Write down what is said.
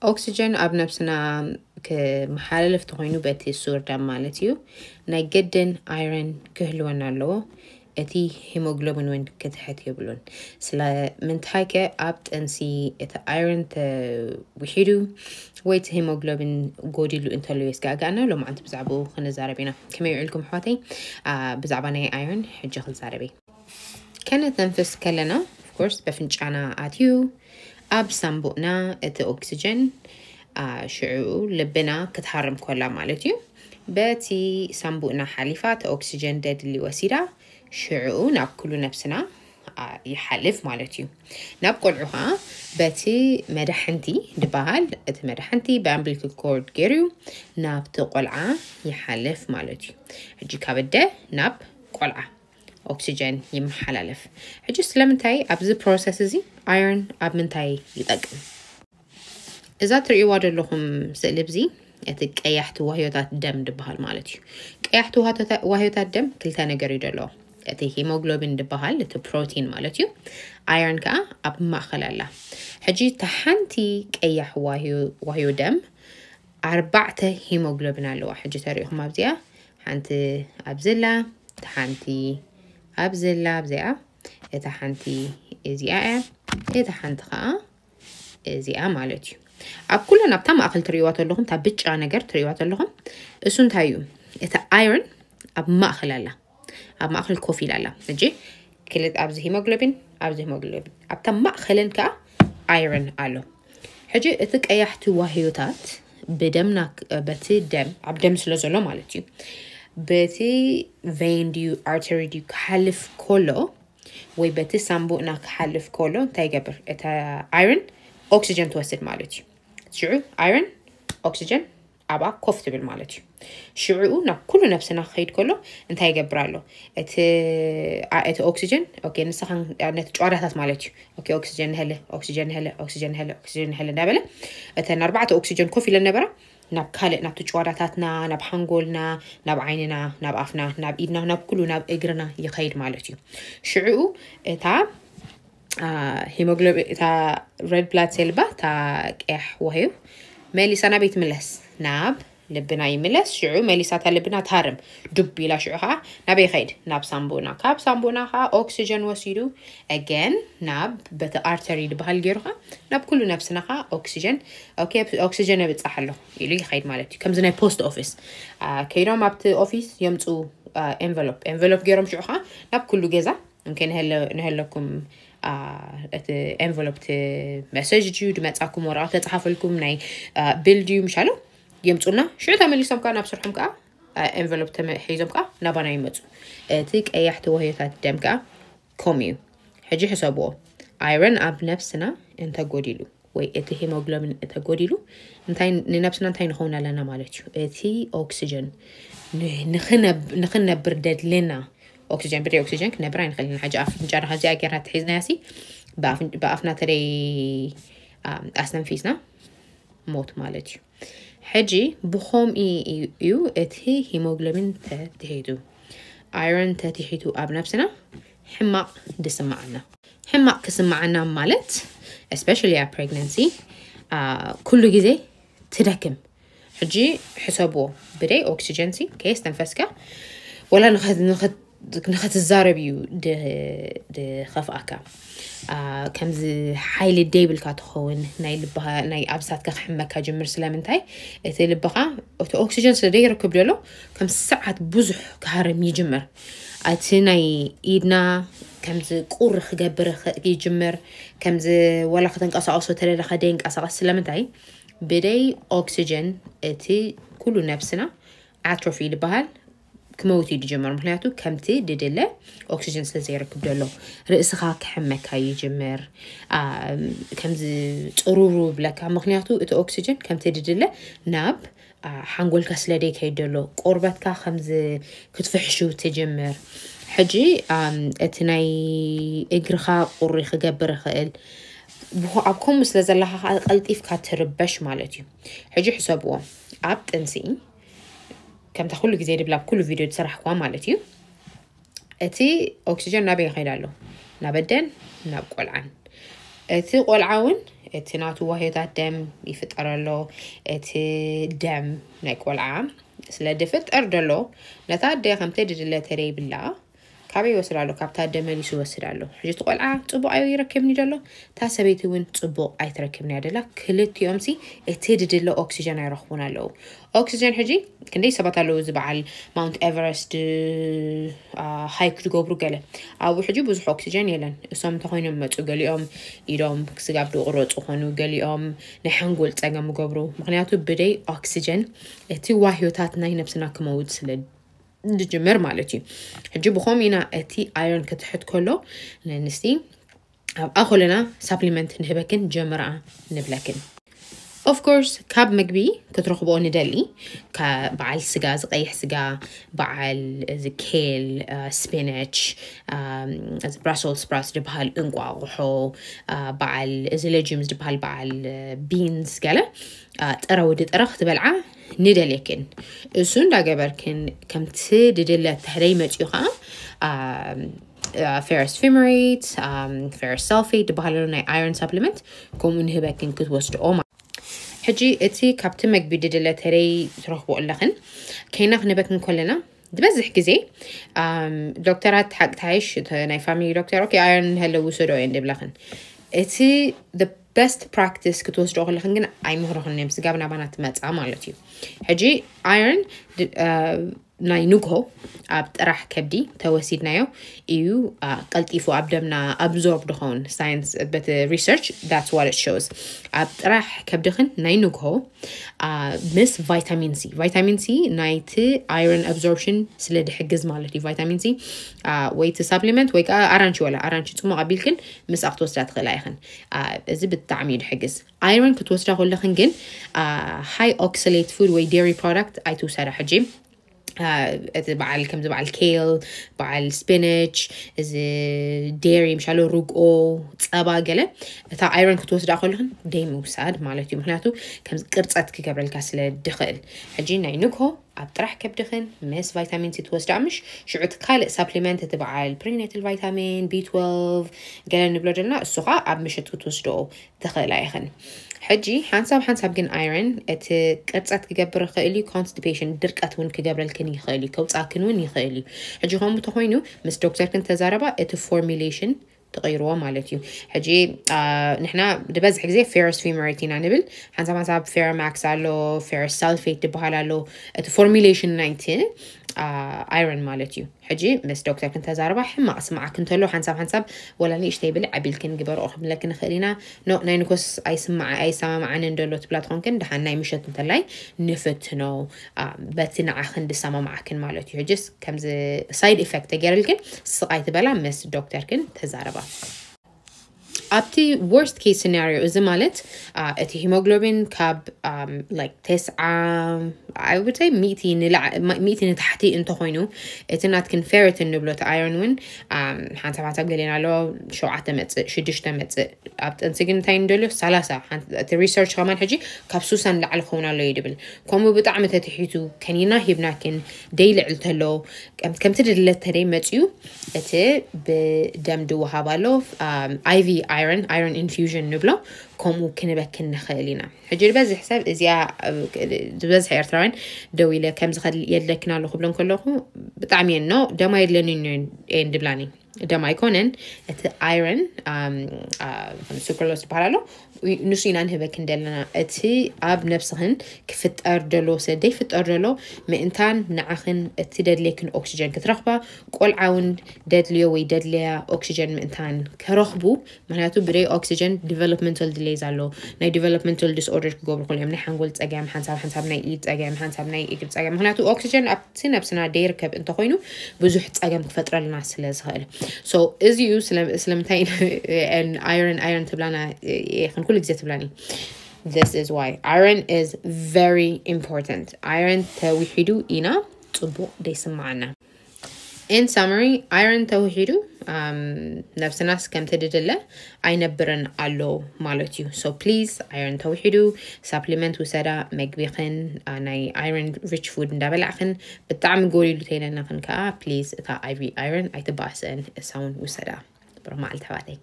ኦክሲጀን ኣብ ነብስና ክመሓላለፍ ተኾይኑ በቲ ሱር ደም ማለት እዩ፣ ናይ ግድን ኣይረን ክህልወና ኣለዎ። እቲ ሄሞግሎቢን እውን ክትሕት የብሉን። ስለምንታይ ከ ኣብ ጥንሲ እቲ ኣይረን ተውሒዱ ወይ እቲ ሄሞግሎቢን ጎዲሉ እንተሎ የስጋእጋእና? ሎማዓንቲ ብዛዕባኡ ክንዛረብ ኢና። ከመይ ውዒልኩም ኣሕዋተይ? ብዛዕባ ናይ ኣይረን ሕጂ ክንዛረብ እየ። ከነተንፍስ ከለና ኦፍኮርስ በፍንጫና ኣትዩ ኣብ ሳንቡእና እቲ ኦክሲጀን ሽዕኡ ልብና ክትሃርም ኮላ ማለት እዩ። በቲ ሳንቡእና ሓሊፋ እቲ ኦክሲጀን ደድሊ ወሲዳ ሽዕኡ ናብ ኩሉ ነብስና ይሓልፍ ማለት እዩ። ናብ ቆልዑ ከዓ በቲ መዳሕንቲ ዝበሃል፣ እቲ መዳሕንቲ ብኣምብሊካል ኮርድ ገይሩ ናብቲ ቆልዓ ይሓልፍ ማለት እዩ። ሕጂ ካብ ኣደ ናብ ቆልዓ ኦክሲጀን ይመሓላለፍ። ሕጂ ስለምንታይ ኣብዚ ፕሮሰስ እዚ ኣይረን ኣብ ምንታይ ይጠቅም? እዛ ትርእይዋ ዘለኹም ስእሊ እዚ እቲ ቀያሕቲ ዋህዮታት ደም ዝበሃል ማለት እዩ። ቀያሕቲ ዋህዮታት ደም ክልተ ነገር እዩ ዘለዎ። እቲ ሄሞግሎቢን ዝበሃል እቲ ፕሮቲን ማለት እዩ። ኣይረን ከዓ ኣብ ማእኸል ኣላ። ሕጂ እታ ሓንቲ ቀያሕ ዋህዮ ደም ኣርባዕተ ሄሞግሎቢን ኣለዋ። ሕጂ ተሪኢኹም ኣብዚኣ ሓንቲ ኣብዝላ፣ እታ ሓንቲ ኣብዝላ ኣብዚኣ፣ እታ ሓንቲ እዚኣ እያ፣ እታ ሓንቲ ከዓ እዚኣ ማለት እዩ። ኣብ ኩለን ኣብታ ማእኸል ትርእይዋ ዘለኹም፣ እታ ብጫ ነገር ትርእይዋ ዘለኹም፣ እሱ እንታይ እዩ? እታ ኣይረን ኣብ ማእኸል ኣላ፣ ኣብ ማእኸል ኮፍ ኢላ ኣላ። ሕጂ ክልተ ኣብዚ ሄሞግሎቢን፣ ኣብዚ ሄሞግሎቢን፣ ኣብታ ማእኸለን ከዓ ኣይረን ኣሎ። ሕጂ እቲ ቀያሕቲ ዋህዮታት ብደምና በቲ ደም ኣብ ደም ስለ ዘሎ ማለት እዩ፣ በቲ ቬን ድዩ ኣርተሪ ድዩ ክሓልፍ ከሎ ወይ በቲ ሳንቡእና ክሓልፍ ከሎ እንታይ ይገብር? እታ ኣይረን ኦክሲጀን ትወስድ ማለት እዩ። ሽዑ ኣይረን ኦክሲጀን ኣብኣ ኮፍ ትብል ማለት እዩ። ሽዕኡ ናብ ኩሉ ነብስና ክኸይድ ከሎ እንታይ ይገብር ኣሎ? እቲ ኦክሲጀን ንስኻን ነቲ ጨዋዳታት ማለት እዩ። ኦክሲጀን ንሀለ፣ ኦክሲጀን ንሀለ፣ ኦክሲጀን ንሀለ፣ ኦክሲጀን ንሀለ እንዳበለ እተን ኣርባዕተ ኦክሲጀን ኮፍ ኢለን ነበራ ናብ ካልእ፣ ናብቲ ጨዋዳታትና፣ ናብ ሓንጎልና፣ ናብ ዓይንና፣ ናብ ኣፍና፣ ናብ ኢድና፣ ናብ ኩሉ፣ ናብ እግርና ይኸይድ ማለት እዩ። ሽዕኡ እታ ሄሞግሎቢን፣ እታ ሬድ ብላድ ሴል ባ፣ እታ ቀያሕ ዋህዮ መሊሳ ናበይ ትምለስ? ናብ ልብና ይምለስ። ሽዑ መሊሳ እታ ልብና ታርም ዱብ ኢላ፣ ሽዑ ከዓ ናበይ ይኸይድ? ናብ ሳንቡእና። ካብ ሳንቡእና ከዓ ኦክሲጀን ወሲዱ ኣገን ናብ በቲ ኣርተሪ ዝበሃል ገይሩ ከዓ ናብ ኩሉ ነብስና ከዓ ኦክሲጀን፣ ኦክሲጀን የብፃሕ ኣለኹ ኢሉ ይኸይድ ማለት እዩ። ከምዚ ናይ ፖስት ኦፊስ ከይዶም ኣብቲ ኦፊስ የምፅኡ ኤንቨሎፕ፣ ኤንቨሎፕ ገይሮም ሽዑ ከዓ ናብ ኩሉ ገዛ እንከ ንሀለኩም እቲ ኤንቨሎፕ እቲ መሰጅ ድዩ ድመፃኩም፣ ወረቐት ተፃሓፈልኩም፣ ናይ ቢል ድዩ ምሻሎ የምፁና። ሽዑ ተመሊሶም ከዓ ናብ ስርሖም ከዓ ኤንቨሎፕ ሒዞም ከዓ ናባና ይመፁ። እቲ ቀያሕቲ ዋህዮታት ደም ከዓ ከምኡ እዩ። ሕጂ ሕሰብዎ፣ ኣይረን ኣብ ነብስና እንተጎዲሉ ወይ እቲ ሄሞግሎቢን እንተጎዲሉ እንታይ ንነብስና እንታይ ንኸውን ኣለና ማለት እዩ? እቲ ኦክሲጀን ንኽነብር ደድልና ኦክሲጀን፣ ብደይ ኦክሲጀን ክንነብር ኣይንኽእልን። ሕጂ ኣፍንጫና ከዚኣ ጌርና ተሒዝናያ ሲ ብኣፍና ተደይ ኣስተንፊስና ሞት ማለት እዩ። ሕጂ ብኸምኡ እዩ እቲ ሂሞግሎቢን ተትሒቱ፣ ኣይረን ተትሒቱ ኣብ ነብስና ሕማቕ ድስምዓና። ሕማቕ ክስምዓና ማለት especially ኣብ pregnancy ኩሉ ግዜ ትደክም። ሕጂ ሕሰብዎ፣ ብደይ ኦክሲጀን ሲ ከየስተንፈስካ ወላ ንኸትዛረብ እዩ ድኸፍኣካ። ከምዚ ሓይሊ ደይብልካ ትኸውን፣ ናይ ልብኻ ናይ ኣብሳትካ ክሕመካ ጅምር። ስለምንታይ? እቲ ልብኻ እቲ ኦክሲጀን ስለ ደይረክብ ደሎ ከም ሰዓት ብዙሕ ክሃርም ይጅምር። እቲ ናይ ኢድና ከምዚ ቁሪ ክገብር ይጅምር። ከምዚ ወላ ከተንቀሳቀሶ ተደለኻ ደይንቀሳቀስ። ስለምንታይ? ብደይ ኦክሲጀን እቲ ኩሉ ነብስና ኣትሮፊ ይበሃል ክመውት እዩ ዝጀመር። ምክንያቱ ከምቲ ድድለ ኦክሲጀን ስለ ዘይረክብ ደሎ ርእስኻ ክሕመካ ይጅምር። ከምዚ ፅሩሩ ብለካ፣ ምክንያቱ እቲ ኦክሲጀን ከምቲ ድድለ ናብ ሓንጎልካ ስለ ደይከይድ ደሎ ቆርበትካ ከምዚ ክትፍሕሹ ትጅምር። ሕጂ እቲ ናይ እግርኻ ቁሪ ክገብር ይኽእል። ኣብ ከምኡ ስለ ዘለኻ ከዓ ቀልጢፍካ ትርበሽ ማለት እዩ። ሕጂ ሕሰብዎ፣ ኣብ ጥንሲ ከምታ ኩሉ ግዜ ድብላ ኣብ ኩሉ ቪድዮ ዝሰራሕኩዋ ማለት እዩ፣ እቲ ኦክሲጀን ናበይ ይኸይድ ኣሎ? ናብ ኣደን ናብ ቆልዓን። እቲ ቆልዓ እውን እቲ ናቱ ዋህዮታት ደም ይፍጠረሎ። እቲ ደም ናይ ቆልዓ ስለ ድፍጠር ደሎ ነታ ኣደ ከምቲ ድድለ ተደይብላ ካበይ ይወስድ ኣሎ? ካብታ ኣደ መሊሱ ይወስድ ኣሎ። ሕጂ እቲ ቆልዓ ጽቡቕ ኣዩ ይረክብኒ ደሎ፣ እታ ሰበይቲ እውን ጽቡቕ ኣይትረክብን እያ ደላ። ክልቲኦም ሲ እቲ ድድለ ኦክሲጀን ኣይረኽቡን ኣለዉ። ኦክሲጀን ሕጂ ክንደይ ሰባት ኣለዉ እዚ በዓል ማውንት ኤቨረስት ሃይክ ዝገብሩ ገለ ኣብኡ ሕጂ ብዙሕ ኦክሲጀን የለን። እሶም እንተኮይኖም መፁ፣ ገሊኦም ኢዶም ስጋብ ድቁረፁ ኮኑ፣ ገሊኦም ናይ ሓንጎል ፀገም ይገብሩ። ምክንያቱ ብደይ ኦክሲጀን እቲ ዋህዮታት ናይ ነብስና ክመውት ስለ ዝጅምር ማለት እዩ። ሕጂ ብኸም ኢና እቲ ኣይረን ክትሕት ከሎ ንንስቲ ኣብኣ ኮለና ሳፕሊመንት ንህበክን ጀምርኣ ንብለክን። ኦፍኮርስ ካብ ምግቢ ክትረኽብኦ ንደሊ፣ በዓል ስጋ፣ እዚ ቀይሕ ስጋ፣ በዓል እዚ ኬል፣ ስፒነች፣ እዚ ብራሰል ስፕራስ ዝበሃል እንቋቑሖ፣ በዓል እዚ ሌጁምስ ዝበሃል በዓል ቢንስ ገለ ጥረ ወዲ ጥረ ክትበልዓ ንደልየክን። እሱ እንዳገበርክን ከምቲ ድድለ ተህደይ መፅኡ ከዓ ፌረስ ፊመሬት፣ ፌረስ ሰልፌት ዝበሃለሉ ናይ ኣይረን ሳፕሊመንት ከምኡ ንህበክን ክትወስድኦ ማለት። ሕጂ እቲ ካብቲ መግቢ ድድለ ተደይ ትረኽቦ ኣለኽን ከይና ክንህበክን ከለና ዝበዝሕ ግዜ ዶክተራት ሓቂ ተሓይሽ ናይ ፋሚሊ ዶክተር ኦኬ ኣይረን እንሀለ ውሰዶ እየን ድብለኽን። እቲ በስት ፕራክቲስ ክትወስዶ ከለኽን ግን ኣይምህርኽን እዮም ስጋብ ናባና ትመፃ ማለት እዩ። ሕጂ ኣይረን ናይ ንግሆ ኣብ ጥራሕ ከብዲ ተወሲድናዮ እዩ ቀልጢፉ ኣብ ደምና ኣብዞርብ ድኸውን ሳይንስ በቲ ሪሰርች that's what it shows። ኣብ ጥራሕ ከብድኽን ናይ ንግሆ ምስ ቫይታሚን ሲ ቫይታሚን ሲ ናይቲ ኣይረን ኣብዞርፕሽን ስለ ድሕግዝ ማለት እዩ። ቫይታሚን ሲ ወይ እቲ ሳፕሊመንት ወይ ከዓ ኣራንቺ ወላ ኣራንቺ ፅሙቕ ኣቢልክን ምስ ክትወስዳ ትኽእላ ኢኽን። እዚ ብጣዕሚ እዩ ድሕግዝ። ኣይረን ክትወስዳ ከለኽን ግን ሃይ ኦክሰሌት ፉድ ወይ ዴሪ ፕሮዳክት ኣይትውሰዳ። ሕጂ እቲ በዓል ከምዚ በዓል ኬል፣ በዓል ስፒነች፣ እዚ ዴሪ ምሻሎ ርግኦ፣ ፀባ ገለ እታ ኣይረን ክትወስዳ ከለኽን ደይ ምውሳድ ማለት እዩ። ምክንያቱ ከምዚ ቅርፀት ክገብረልካ ስለ ድኽእል። ሕጂ ናይ ንግሆ ኣብ ጥራሕ ከብድኽን ምስ ቫይታሚን ሲ ትወስዳ ምሽ ሽዑ እቲ ካልእ ሳፕሊመንት እቲ በዓል ፕሪኔትል ቫይታሚን ቢ ትወልቭ ገለ ንብሎ ደልና እሱ ከዓ ኣብ ምሸት ክትወስድኦ ትኽእላ ኢኽን። ሕጂ ሓንሳብ ሓንሳብ ግን ኣይረን እቲ ቅርፀት ክገብር ይኽእል እዩ። ኮንስቲፔሽን ድርቀት እውን ክገብረልክን ይኽእል እዩ። ከውፃክን እውን ይኽእል እዩ። ሕጂ ከምኡ ተኮይኑ ምስ ዶክተርክን ተዛረባ እቲ ፎርሚሌሽን ትቐይርዎ ማለት እዩ። ሕጂ ንሕና ዝበዝሕ ግዜ ፌረስ ፊመሬት ኢና ንብል። ሓንሳብ ሓንሳብ ፌረማክስ ኣሎ፣ ፌረስ ሳልፌት ዝበሃል ኣሎ። እቲ ፎርሚሌሽን ናይቲ ኣይረን ማለት እዩ። ሕጂ ምስ ዶክተር ክንተዛርባ ሕማቕ ስማዓክ እንተሎ ሓንሳብ ሓንሳብ ወላ ንእሽተይ ብልዕ ኣቢልክን ግበርኦ ክብለክ ንኽእል ኢና። ኖ ናይ ንኮስ ኣይስማዓ ኣይሰማማዓንን ደሎ ትብላ ትኾንክን ደሓን ናይ ምሸት እንተላይ ንፍትኖ በቲ ንዓኽን ድሰማማዓክን ማለት እዩ። ሕጅስ ከምዚ ሳይድ ኢፌክት ተገይረልክን ስቓይ ትበላ ምስ ዶክተርክን ተዛረባ። ኣብቲ ወርስት ኬስ ሲናሪዮ እዚ ማለት እቲ ሂሞግሎቢን ካብ ላይክ ተስዓ ኣይውተይ ሚእቲ ንታሕቲ እንተኮይኑ እቲ ናትክን ፌረትን ንብሎ እቲ ኣይሮን እውን ሓንሳብ ሓንሳብ ገሌና ኣሎ ሸውዓተ መፅእ ሽዱሽተ መፅእ ኣብ ጥንሲ ግን እንታይ ንደልዮ ሰላሳ እቲ ሪሰርች ከማን ሕጂ ካብ ሱሳን ላዕሊ ክኸውን ኣሎ እዩ ድብል። ከምኡ ብጣዕሚ ተትሒቱ ከኒና ሂብናክን ደይ ልዕል ተሎ ከምቲ ድለት ተደይ መፅዩ እቲ ብደም ድወሃብ ኣሎ ኣይቪ ኣይረን ኣይረን ኢንፊውዥን ንብሎ ከምኡ ክንበክን ንኽእል ኢና። ሕጂ ዝበዝሕ ሰብ እዚኣ ዝበዝሕ ኤርትራውያን ደው ኢለ ከምዚ የድለክን ኣሎ ክብለን ከለኹ ብጣዕሚ እየን ኖ ደማ የድለኒ እየን ድብላኒ። ደም ኣይኮነን እቲ ኣይረን ሱክርሎስ ዝበሃል ኣሎ ንሱ ኢና ንህበክን ዘለና። እቲ ኣብ ነብስኽን ክፍጠር ደሎ ስለ ደይፍጠር ደሎ ምእንታን ንዓኽን እቲ ደድልየክን ኦክሲጀን ክትረኽባ ቆልዓ እውን ደድልዮ ወይ ደድልያ ኦክሲጀን ምእንታን ከረኽቡ ምክንያቱ ብደይ ኦክሲጀን ዲቨሎፕመንታል ዲሌይዝ ኣሎ። ናይ ዲቨሎፕመንታል ዲስኦርደር ክገብሩ ክእሉ እዮም። ናይ ሓንጎል ፀገም ሓንሳብ ሓንሳብ ናይ ኢድ ፀገም ሓንሳብ ናይ እግሪ ፀገም ምክንያቱ ኦክሲጀን ኣብቲ ነብስና ደይርከብ እንተኮይኑ ብዙሕ ፀገም ክፈጥረልና ስለ ዝኽእል። So እዚዩ ስለምንታይ ኣይረን ኣይረን ትብላና ይኽን ኩሉ ግዜ ትብላኒ። This is why iron is very important. Iron ተውሒዱ ኢና ፅቡቕ ደይስማዓና። In summary, iron ተውሒዱ ነብስናስ ከምቲ ድድለ ኣይነብርን ኣሎ ማለት እዩ። So please iron ተውሒዱ ሳፕሊመንት ውሰዳ መግቢኽን ናይ iron rich food እንዳበላዕኽን ብጣዕሚ ጎሊሉ ተይለናኽን ከዓ please እታ ኣይቪ iron ኣይትባእሰን እሳውን ውሰዳ። ብሩኽ መዓልቲ ኣሕዋተይ።